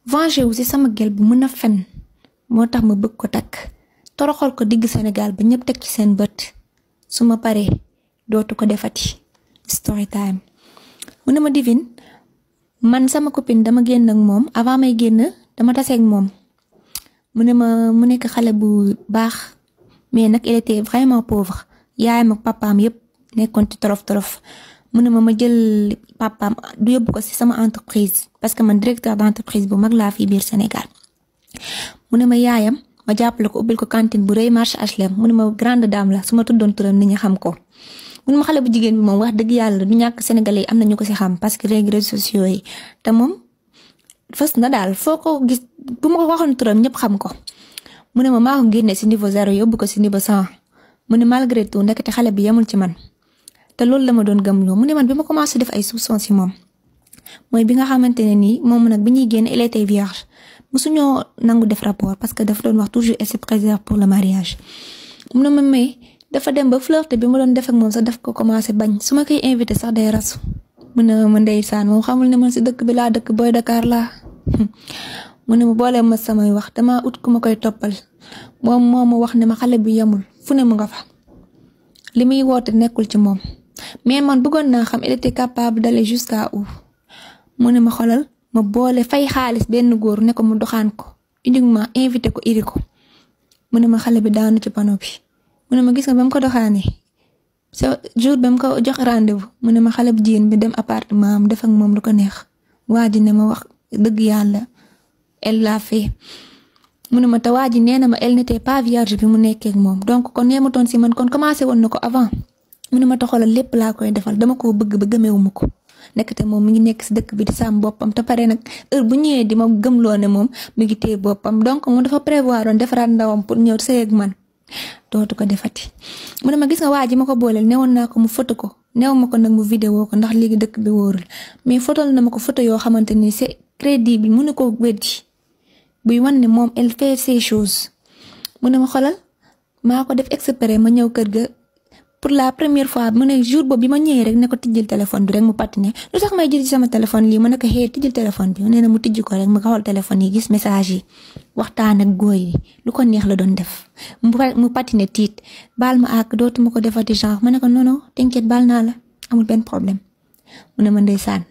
venger wu si sama gel bu mën a fen moo tax ma bëgg ko takk toroxal ko digg Sénégal ba ñëpp teg ci seen bët su ma paree dootu ko defati. Story time. mu ne ma Divine man sama copine dama génn ak moom avant may génn dama tase ak moom mu ne ma mu nekk xale bu baax mais nag il était vraiment pauvre yaayam ak papaam yëpp nekkoon ci torof mu ne ma jël papaam du yóbbu ko ci sama entreprise parce que man directeur d'entreprise bu mag laa fi biir Sénégal mu ne ma yaayam ma jàppale ko ubbil ko cantine bu rëy marché HLM mu ne ma grande dame la su ma tuddoon turam nit ñi xam ko. mun ma xale bu jigéen bi moom wax dëgg yàlla du ñàkk sénégalais yi am na ñu ko ci xam parce que léegi réseaux sociaux yi te moom fës na daal foo ko gis bu ma ko waxoon turam ñëpp xam ko mu ne ma maa ko génne ci niveau 0 yóbbu ko ci niveau 100 mu ne malgré tout ndekete xale bi yemul ci man te loolu la ma doon gëmloo mu ne man bi ma commencé def ay soupçons ci moom mooy bi nga xamante ne nii moom nag bi ñuy génn il était vierge musuñoo nangu def rapport parce que dafa doon wax toujours elle se préserve pour le mariage mu ne ma may dafa dem ba flirte bi ma doon def ak moom sax daf ko commencé bañ su ma koy invité sax day rasu mu ne ma ndeysaan moom xamul ne man ci dëkk bi laa dëkk Boy Dakar laa mu ne ma boole ma samay wax dama ut ku ma koy toppal moom moo ma wax ne ma xale bi yemul fu ne mu nga fa li muy woote nekkul ci moom mais man bëggoon naa xam il était capable d'aller jusqu'à où mu ne ma xolal ma boole fay xaalis benn góor ne ko mu doxaan ko uniquement invité ko iri ko mu ne ma xale bi daanu ci panneau bi mu ne ma gis nga ba mu ko doxaanee sa jour ba mu ko jox rendez-vous mu ne ma xale bu jigéen bi dem appartement am def ak moom lu ko neex waa ji ne ma wax dëgg yàlla elle l'a fait mu ne ma te waa ji nee na ma elle n'était pas vierge bi mu nekkee ak moom donc kon yemutoon si man kon commencé woon na ko avant mu ne ma taxolal lépp laa koy defal dama koo bëgg ba gëmewuma ko nekkate moom mi ngi nekk si dëkk bi di sàmm boppam te pare nag heure bu ñëwee di ma gëmloo ne moom mi ngi téye boppam donc moom dafa prévoir doon defaraat ndawam pour ñëw sëy ak man dootu ko defati mu ne ma gis nga waa ji ma ko booleel newoon naa ko mu photo ko neew ma ko nag mu vidéo ko ndax léegi dëkk bi wóorul mais photol na ma ko photo yoo xamante ni c'est crédible mu ne ko weddi buy wan ne moom elle fait ces choses mu ne ma xolal maa ko def exprès ma ñëw kër ga pour la première fois mu ne jour boobu bi ma ñëwee rek ne ko tijjil téléphone bi rek mu patiné lu tax may jël ci sama téléphone lii ma ne ko xëy tijjil téléphone bi nee na mu tijji ko rek ma xool téléphone yi gis message yi waxtaan ak góor yi lu ko neex la doon def mu patiné tiit baal ma ak dootuma ko defati genre ma ne ko non non t'inquiète baal naa la amul benn problème mu ne ma ndeysaan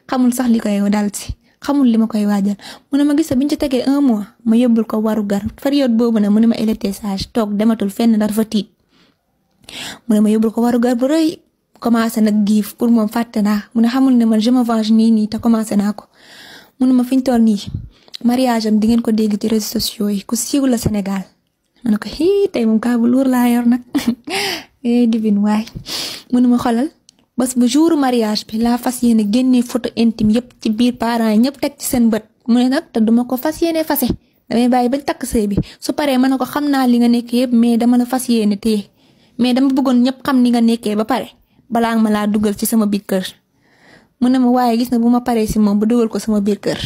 xamul sax li koy dal si xamul li ma koy waajal mu ne ma gis biñ ci tegee 1 mois ma yóbbul ko waru gar période boobu nag mu ne ma elle était sage toog dematul fenn dafa tiit mu ne ma yóbbul ko waru gar bu rëy commencé nag giif pour moom fàtte naa mu ne xamul ne man je me venge nii te commencé naa ko mu ne ma fiñ toll nii mariage am di ngeen ko dégg ci réseaux sociaux yi ku siiw la Sénégal ma ne ko tey moom kaa bu luur laa yor nag Divine waay mu ne ma xolal bés bu jour mariage bi laa fas yéene génnee photo intime yëpp ci biir parents yi ñëpp teg ci seen bët mu ne nag te duma ko fas yéene fase damay bàyyi bañ takk sëy bi su paree ma ne ko xam naa li nga nekk yëpp mais dama la fas yéene téye mais dama bëggoon ñëpp xam ni nga nekkee ba pare balaa ma laa dugal ci sama biir kër mu ne ma waaye gis na bu ma paree si moom ba dugal ko sama biir kër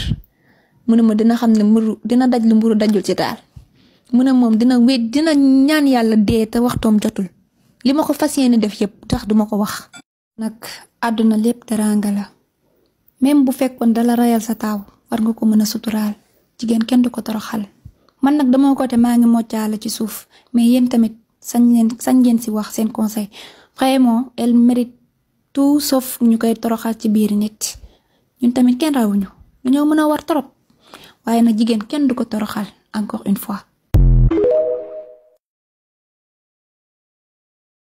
mu ne ma dina xam ne mburu dina daj lu mburu dajul ci daal mu ne moom dina ñaan yàlla dee te waxtoom jotul li ma ko fas yéene def yëpp tax duma ko wax. nag àdduna lépp teranga la même bu fekkoon dala rayal sa taaw war nga ko mën a suturaal jigéen kenn du ko toroxal man nag dama ko te maa ngi moccaale ci suuf mais yéen tamit sañ ngeen si wax seen conseil vraiment elle mérite tout sauf ñu koy toroxal ci biir nit ñun tamit kenn rawuñu dañoo mën a war trop waaye nag jigéen kenn du ko toroxal encore une fois.